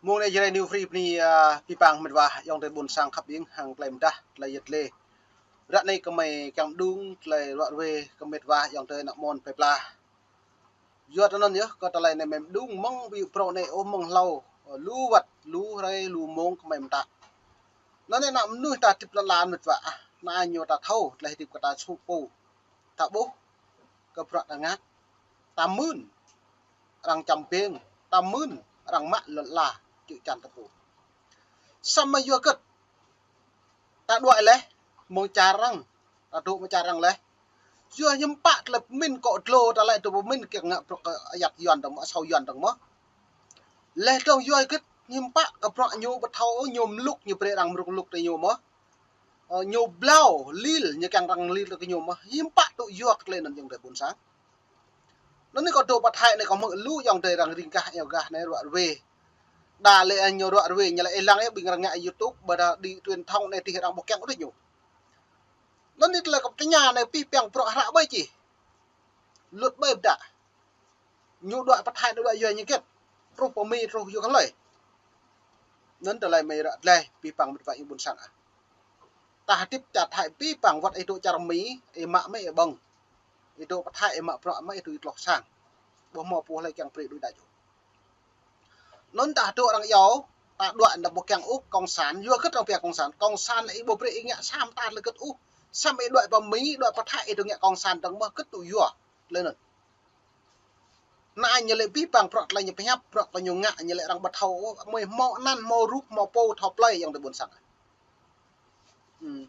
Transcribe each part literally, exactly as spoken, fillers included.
Mông anai Jrai New Free bơni, a, abih bang mĕt wa ayŏng adơi ƀôn sang khăp ing hăng tơlơi mơdah, tơlơi yet lĕ. Ră anai kơmơi kiăng mơđung tơlơi ruă ruê kơ mĕt wa ayŏng adơi ană mơnuih plơi pla. Yua anŭn yơh, kơ tơlơi anai mơi mơđung mơ̆ng ƀing phrâo anai ôh mơ̆ng hlâo, lu wơ̆t, lu hrơi, lu mông kơmơi mơtă. Anŭn anai ană mơnuih ta hơdip lŏn ala mĕt wa ah, anai ñu ta thâo, tơlơi hơdip kơ ta sŭ pô. Ta ƀuh, kơ bruă ta ngă, ta mưn, arăng čăm ƀing, ta mưn, arăng mă lŏn ala, čư̆ čan ta pô. Samơ̆ yua hơget, ta đuaĭ laih, mơ̆ng čar arăng, ta dŏ mơ̆ng čar arăng laih. Yua hiư̆m pă tơlơi pơmĭn kơ dlô ta laĭ dŏ pơmĭn kiăng ngă bruă kơ ayăt Yuan dơ̆ng mơ̆, asâo Yuan dơ̆ng mơ̆. Laih dơ̆ng yua hơget hiư̆m pă kơ bruă ñu ƀu thâo, ñu mlŭk, ñu brơi arăng mlŭk lŭk tơ ñu mơ̆. Ơ, ñu blâo, lil, ñu kiăng arăng lil tơ ñu mơ̆. Hiư̆m pă tŭ yua kơ tơlơi anŭn ayŏng adơi ƀôn sang. Anŭn anai kâo dŏ pơ Thái anai kâo hmư̆ lu ayŏng adơi arăng ring gah, iâu gah anai ruă ruê. Đa lĕ ñu ruă ruê, ñu lĕ ih lăng ih ƀing arăng ngă YouTube, ƀôdah đi truyền thông anai tih arăng ƀu kiăng ôh tơ ñu. Anŭn anai tơlơi kâo tơña anai abih bang bruă hră ƀai čih. Luật ƀai pơdah. Ñu đuaĭ pơ Thái, đuaĭ yua ñu hơget. Truh pơ Mi, truh yua kơ hlơi. Anŭn tơlơi mơi ră laih, abih bang mĕt wa ayŏng ƀôn sang ah. Ta hơdip čar Thái abih bang wơ̆t ih dŏ čar Mi, ih mă mơi ih ƀơ̆ng. Ih dŏ pơ Thái ih mă bruă mơi ih dŏ ih tloh sang. Ƀu hmâo pô hlơi kiăng brơi đuaĭ đač ôh. Anŭn ta dŏ arăng iâu, ta đuaĭ anăm ƀu kiăng ôh cộng sản, yua hơget arăng pia cộng sản. Cộng sản ih ƀu brơi ih ngă sa mơta tơlơi hơget ôh. Samơ̆ ih đuaĭ pơ Mi, đuaĭ pơ Thái ih dŏ ngă cộng sản dơ̆ng mơ̆, hơget tŭ yua. Tơlơi anŭn. Anai ñu lĕ abih bang bruă tơlơi ñu pơhiăp, bruă tơlơi ñu ngă, ñu lĕ arăng ƀu thâo ôh, mơi hmâo anăn, hmâo rup, hmâo pô, thâo plơi ayŏng adơi ƀôn sang. Hmm.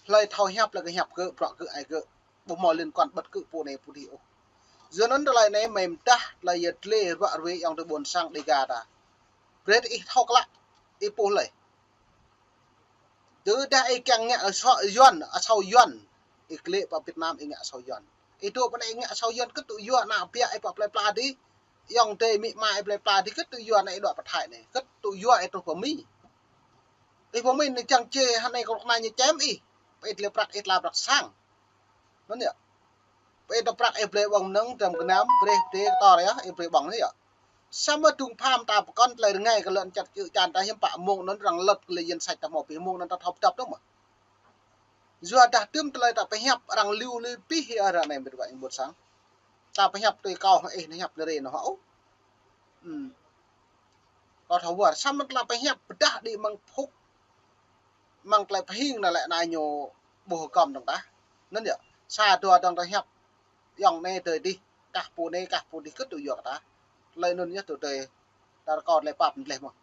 Hlơi thâo hiăp, hlơi kơ hiăp gơ̆, bruă gơ̆, ai gơ̆. Ƀu hmâo liên quan bất cứ pô anai pô adih ôh. Yua anŭn tơlơi anai mơi mơdah tơlơi yet lĕ ruă ruê ayŏng adơi ƀôn sang Đêga ta. Brơi ih thâo klă, ih pô hlơi. Tơdah ih kiăng ngă asâo Yuan, asâo Yuan. Ih klĕ pơ Việt Nam ih ngă asâo Yuan. Ih dŏ pơ anai ih ngă asâo Yuan, hơget tŭ yua ană ƀiă ih pơ plơi pla adih. Ayŏng adơi amĭ ama ih plơi pla adih, hơget tŭ yua ană ih đuaĭ pơ Thái anai. Hơget tŭ yua ih truh pơ Mi. Ih pơ Mi anai čang čê, hơnai kơ rŏk anai ñu čem ih. Pơ ih tơlơi prăk, ih tla prăk sang. Anŭn yơh. Pơ ih tơlơi prăk ih brơi ƀơ̆ng mơnơ̆ng, dram gơnam, brơi pơdê kơtor yơh, ih brơi ƀơ̆ng anai yơh. Samơ̆ đŭng pham ta pơkŏn tơlơi rơngai kơ lŏn čăt čư̆ čan ta hiư̆m pă mông anŭn arăng lăt kơ lĕ yen sač ta hmâo abih mông anŭn ta thâo pơdŏp dơ̆ng mơ̆. Yua dah tơm tơlơi ta pơhiăp arăng liu lĕ abih yơh ră anai mĕt wa ayŏng ƀôn sang. Ta pơhiăp tui kâo hăng ih anai hiăp lĕ rê anŭn hă ôh. Hmm. Kâo thâo wơr, samơ̆ tơlơi pơhiăp pơdah đĭ mơ̆ng phŭk, mơ̆ng tơlơi pơhing anŭn lĕ anai ñu ƀu hơgŏm dơ̆ng tah. Anŭn yơh, sa dua dơ̆ng tơlơi hiăp, ayŏng anai tơlơi adih, kah pô anai, kah pô adih hơget tŭ yua kơ ta. Tơlơi anŭn yơh tơlơi ta rơkâo tơlơi pap anŭn laih mơ̆n.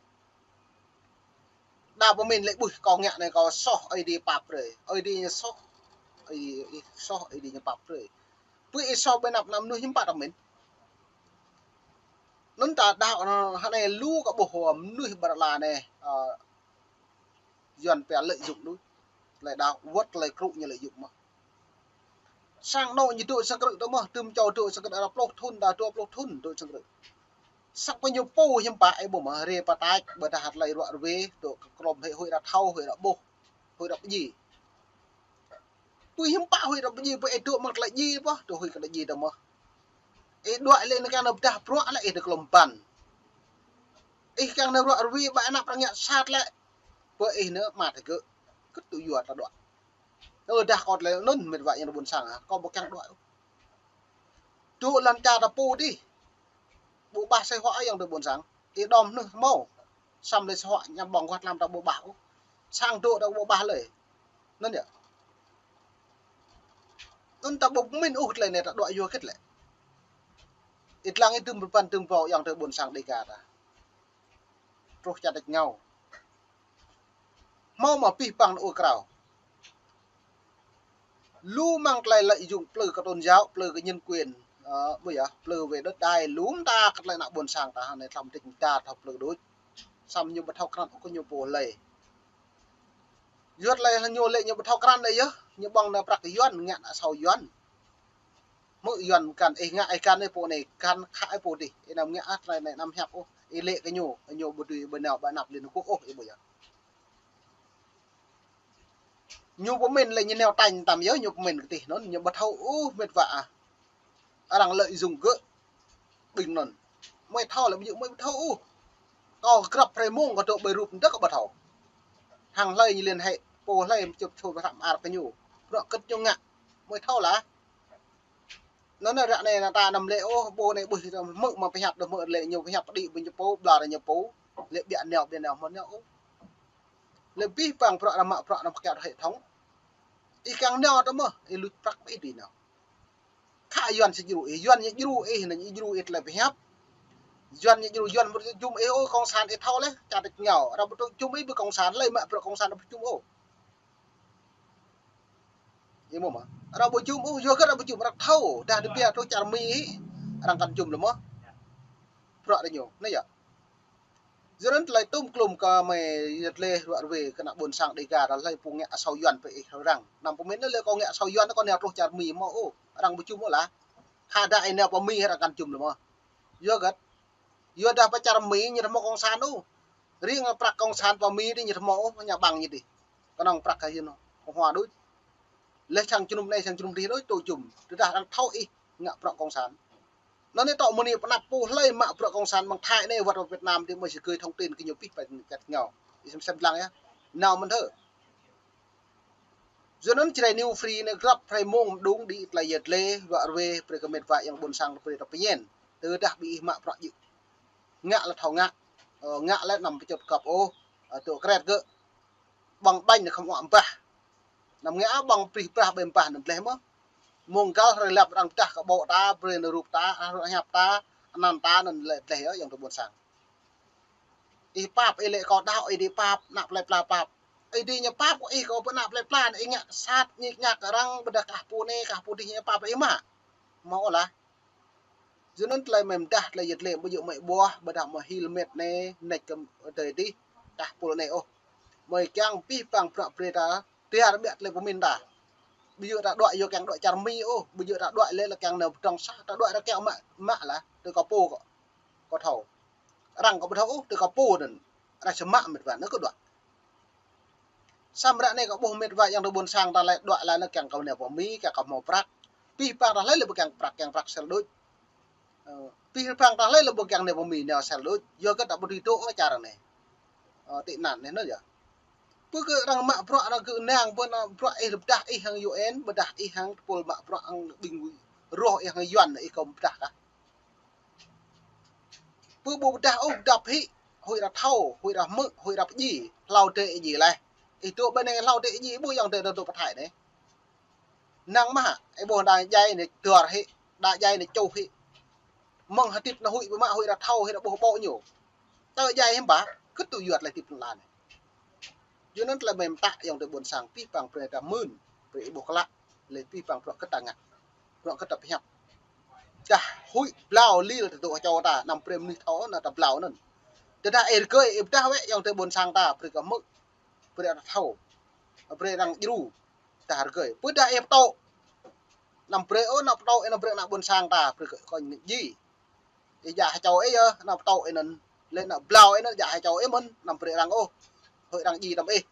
Đa pơmĭn lĕ ƀuh kâo ngă anai kâo soh Ơi Adai pap brơi. Ơi Adai ñu soh. Ơi Adai soh, Ơi Adai ñu pap brơi. Pui ih soh ƀơi anăp ană mơnuih hiư̆m pă ta pơmĭn. Anŭn ta đaŏ anŭn hơnai lu kơ ƀuh mơnuih ƀơi lŏn anai, ơ, Yuan pia lợi dụng đôč. Tơlơi đaŏ wơ̆t tơlơi krŭ ñu lợi dụng mơ̆n. Sang anŏ ñu dŏ sang krư̆ tơ mơ̆n, tơm čô dŏ sang krư̆ arăng pluh thŭn, đa dua pluh thŭn dŏ sang krư̆. Sang pơ ñu pô hiư̆m pă ih ƀuh mơ̆n, rê pơtač, ƀôdah tơlơi ruă ruê, dŏ kơ krŏm hĕ huĭ arăng thâo, huĭ arăng ƀuh, huĭ arăng pơdjai. Pui hiư̆m pă huĭ arăng pơdjai, pui ih dŏ mơ̆ng tơlơi djai pô, dŏ huĭ kơ tơlơi djai dơ̆ng mơ̆n. Ih đuaĭ lĕ anai kiăng nao pơdah bruă lĕ ih dŏ klŏm ban. Ih kiăng nao ruă ruê ƀơi anăp arăng ngă sat lĕ. Pơ ih nao mă tơ gơ̆. Hơget tŭ yua ta đuaĭ. Tơdah kâo tơlơi anŭn mĕt wa ayŏng adơi ƀôn sang ah, kâo ƀu kiăng đuaĭ ôh. Dŏ lŏn čar ta pô adih. Ƀu ƀah sĕ huă ayŏng adơi ƀôn sang. Ih đom mơnuih hmâo. Samơ̆ lĕ sĕ huă ñăm ƀơ̆ng guah tlam ta ƀu ƀah ôh. Sang dŏ ta ƀu ƀah lơi. Anŭn yơh. Anŭn ta ƀu pơmĭn ôh tơlơi anai ta đuaĭ yua hơget lĕ. Ih lăng ih tơm pơpăn tơm pô ayŏng adơi ƀôn sang Đêga ta. Truh čar tač ngao. Hmâo mơ̆ abih bang ur krao. Lu mơ̆ng tơlơi lợi dụng plư kơ tôn giáo, plư kơ nhân quyền, ơ, ƀu yơh, plư về đất đai, lu mơta kơ tơlơi ană ƀôn sang ta, anai hlăm tač ta thâo plư đôč. Samơ̆ ñu ƀu thâo krăn ôh kơ ñu pô hlơi. Yua tơlơi ñu lĕ ñu ƀu thâo krăn đơi yơh, ñu ƀơ̆ng nao prăk Yuan, ngă nao asâo Yuan. Hmư̆ Yuan kăn, ih ngă ih kăn ih pô anai, kăn khă ih pô adih, ih anăm ngă ah tơlơi anai anăm hiăp ôh, ih lĕ kơ ñu, ñu ƀu dưi ƀơi nao ƀơi anăp Liên Hợp Quốc ôh, ih ƀuh yơh. Ñu pơmĭn lĕ ñu nao tañ tam yơh, ñu pơmĭn kơ tih anŭn, ñu ƀu thâo ôh mĕt wa ah. Arăng lợi dụng gơ̆ ƀing anŭn. Mơi thâo lĕ ƀu djơ̆ mơi ƀu thâo ôh. Kâo grăp hrơi mông kâo dŏ ƀơi rup đah kâo ƀu thâo. Hăng hlơi ñu liên hệ, pô hlơi čŭp čô hrăm ar kơ ñu. Bruă kơ ñu ngă. Mơi thâo lah. Anŭn ră anai ta anăm lĕ ôh, ƀu anai ƀuh hmư̆ mă pơhiăp đah mơ̆ lĕ ñu pơhiăp pơđĭ ƀing ñu pô, bla ră ñu pô. Lĕ biă neo biă neo mơ̆ neo ôh. Lĕ abih bang bruă ră mă bruă ră pơkăt hệ thống. Ih kiăng nao tơ mơ̆, ih luč prăk ƀu ih dưi nao. Khă Yuan sĭt djru ih, Yuan ñu djru ih, anŭn ñu djru ih tơlơi pơhiăp. Yuan ñu djru, Yuan mơ̆ jum ih ôh, kông san ih thâo leh, čar tơčô ngao. Ră ƀu tŭ jum ih ƀu kông san, lĕ mă bruă kông san ƀu jum ôh. Ih mơ̆ mă. Ră ƀu jum ôh, yua kơ ră ƀu jum, ră thâo, dah dơbiă tŭ čar Mi, arăng kăn jum lĕ mơ̆. Bruă ră ñu, anai yơh. Yua anŭn tơlơi tŭm klum kơ mơi yơh lĕ ruă ruê kơ ană ƀôn sang Dega ră hlơi pô ngă asâo Yuan pơ ih arăng. Anăm pơmĭn lĕ kâo ngă asâo Yuan kâo nao truh čar Mi mơ̆ ôh. Arăng ƀu jum ôh lah. Khă dah ih nao pơ Mi arăng kăn jum lĕ mơ̆. Yua hơget. Yua dah pơ čar Mi ñu dah mơ̆ kông san ôh. Riêng prăk kông san pơ Mi dih ñu dah mơ̆ ôh, ñu ƀăng ñu dih. Kơnơ̆ng prăk kơ hin hua đôč. Leh sang jơnum anai sang jơnum dih đôč tŭ jum. Tơdah arăng thâo ih ngă bruă kông san. Anŭn anai tŏ mơ̆ng anai pơanăp pô hlơi mă bruă kông san mơ̆ng Thái anai wơ̆t Việt Nam dih mơi sĭt gơi thông tin kơ ñu abih pơ čar tơčô ngao. Ih sem sem lăng yơh. Nao mơ̆n thơ. Yua anŭn Jrai New Free anai grăp hrơi mông mơđung đĭ tơlơi yơh lĕ ruă ruê brơi kơ met wa yang ƀôn sang brơi ta pơñen. Tơdah ƀing ih mă bruă djơ̆. Ngă lĕ thâo ngă. Ơ, ngă lĕ anăm pơčut kăp ôh. Ơ, tŭ kret gơ̆. Ƀơ̆ng ƀañ anai khŏm ƀơ̆ng ƀah. Anăm ngă ƀơ̆ng prih prah ƀơi ƀah anŭn leh mơ̆. Mông găl hrơi lăp arăng pơdah kơ ƀô̆ ta, brơi anŭn rup ta, arăng hiăp ta, anăn ta anŭn leh, leh yơh yang tơ ƀôn sang. Ih pap, ih lĕ kâo đaŏ, ih dih pap, ană plơi pla pap. Ih dih ñu pap kơ ih kâo pơ ană plơi pla, ih ngă sat, ñik ñak arăng, ƀôdah kah pô anai, kah pô dih ñu pap ih mă. Mơ̆ ôh lah. Yua anŭn tơlơi mơi mơdah tơlơi yơh lĕ ƀu djơ̆ mơi ƀuh, ƀôdah mơi hil met anai, nač kơ adơi dih, kah pô anai ôh. Mơi kiăng abih bang bruă brơi ta, tiar biă tơlơi pơmĭn ta. Ƀu djơ̆ ta đuaĭ yua kiăng đuaĭ čar Mi ôh, ƀu djơ̆ ta đuaĭ lĕ lĕ kiăng nao pơdrŏng sah, ta đuaĭ ta kiăng mă, mă lah, tui kơ pô kơ. Kâo thâo. Arăng kâo ƀu thâo ôh, tui kơ pô anŭn. Arăng čơmă met wa anŭn kơ đuaĭ. Samơ̆ ră anai kâo ƀuh met wa yang tơ ƀôn sang ta lĕ đuaĭ lĕ anŭn kiăng kâo nao pơ Mi, kiăng kâo hmâo prăk. Abih bang ta hlơi lĕ ƀu kiăng prăk, kiăng prăk sel đôč. Ơ, abih bang ta hlơi lĕ ƀu kiăng nao pơ Mi nao sel đôč. Yua kơ ta ƀu dưi dŏ čar anai. Ơ, tị nạn anai anŭn yơh. Pơ kơ arăng mă bruă arăng kơ nang pơ ană bruă ih lĕ pơdah ih hăng U N, pơdah ih hăng tơpul mă bruă hăng ƀing roh ih hăng Yuan ih kơ pơdah kah. Pơ ƀu pơdah ôh, dăp hĭ, huĭ arăng thâo, huĭ arăng hmư̆, huĭ arăng pơdjai, hlâo dêh ih djai leh. Ih dŏ ƀơi anai hlâo dêh ih djai, ƀu yang dêh dŏ pơ Thái anai. Năng mơ̆, ih ƀuh đa djai anai dơr hĭ, đa djai anai čuh hĭ. Mơ̆ng hơdip anai huĭ ƀu mă, huĭ arăng thâo, huĭ arăng ƀuh ƀô̆ ñu. Tơ djai hiư̆m pă, kơ tŭ yuăt leh hơdip lăn anai. Yua anŭn tơlơi mơi mơtă yang tơ ƀôn sang abih bang brơi ta mưn, brơi ih ƀuh klă, lĕ abih bang bruă kơ ta ngă, bruă kơ ta pơhiăp. Dah huĭ blao lil tơdŏ čô ta, anăm brơi mơnuih thâo anŭn ta blao anŭn. Tơdah ih rơgơi ih pơdah wơ̆t yang tơ ƀôn sang ta, brơi kơ hmư̆, brơi arăng thâo, brơi arăng djru, dah rơgơi. Pơdah ih pơtô, anăm brơi ôh, anăm pơtô, anăm brơi ană ƀôn sang ta, brơi kơ kơ ñu djai. Ih djă hơčâo ih yơh, ană pơtô ih anŭn. Lĕ ană blao ih anŭn djă hơčâo ih mơ̆n, anăm brơi arăng ôh. Hơi arăng djai tăm ih.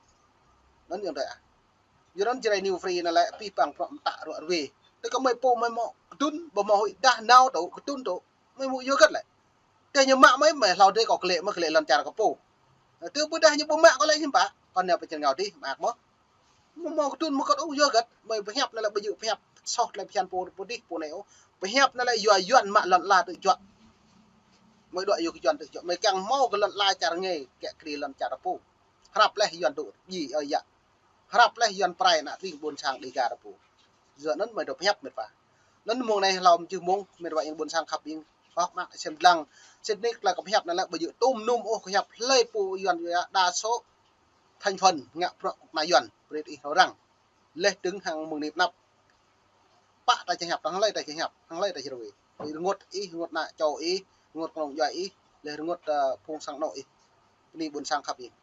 Anŭn yang tơ ah. Yua anŭn Jrai New Free anŭn lĕ abih bang bruă mơtă ruă ruê. Tơ kơ mơi pô mơi hmâo kơdŭn, ƀu hmâo huĭ dah nao tŭ, kơdŭn tŭ. Mơi hmâo yua hơget lĕ. Tơ ñu mă mơi, mơi hlâo dêh kâo klĕ, mơi klĕ lŏn čar kơ pô. Tơ pơdah ñu ƀu mă kâo lĕ hiư̆m pă, kâo nao pơ čar ngao dih, mă mơ̆. Mơ̆ hmâo kơdŭn mơ̆ kâo ôh yua hơget, mơi pơhiăp anŭn lĕ ƀu djơ̆ pơhiăp soh tơlơi phiăn pô, pô dih pô anai ôh. Pơhiăp anŭn lĕ yua Yuan mă lŏn ala tơjuă. Mơi đuaĭ yua kơ Yuan tơjuă, mơi kiăng hmâo kơ lŏn ala čar rơngai, kiăng kri lŏn čar pô. Hrăp leh Yuan dŏ djai ơi yă. Hrăp leh Yuan pơrai ană tring ƀôn sang Dega ta pô. Yua anŭn mơi dŏ pơhiăp met wa. Anŭn mông anai hlâo mơjưh mông, met wa yang ƀôn sang khăp ƀing. Hŏk mă sem lăng. Sĭt nik tơlơi kâo pơhiăp anŭn lĕ ƀu djơ̆ tŭm num ôh, kâo pơhiăp hlơi pô Yuan yua đa số thành phần ngă bruă kơ ană Yuan, brơi ih thâo răng. Leh dơ̆ng hăng mơ̆ng anai pơanăp. Pă ta či hiăp, hăng hlơi ta či hiăp, hăng hlơi ta či rơwê. Ih rơngot ih, rơngot ană čô ih, rơngot kơnung djuai ih, leh rơngot, ơ, phung sang anŏ ih. Bơni ƀôn sang khăp ƀing.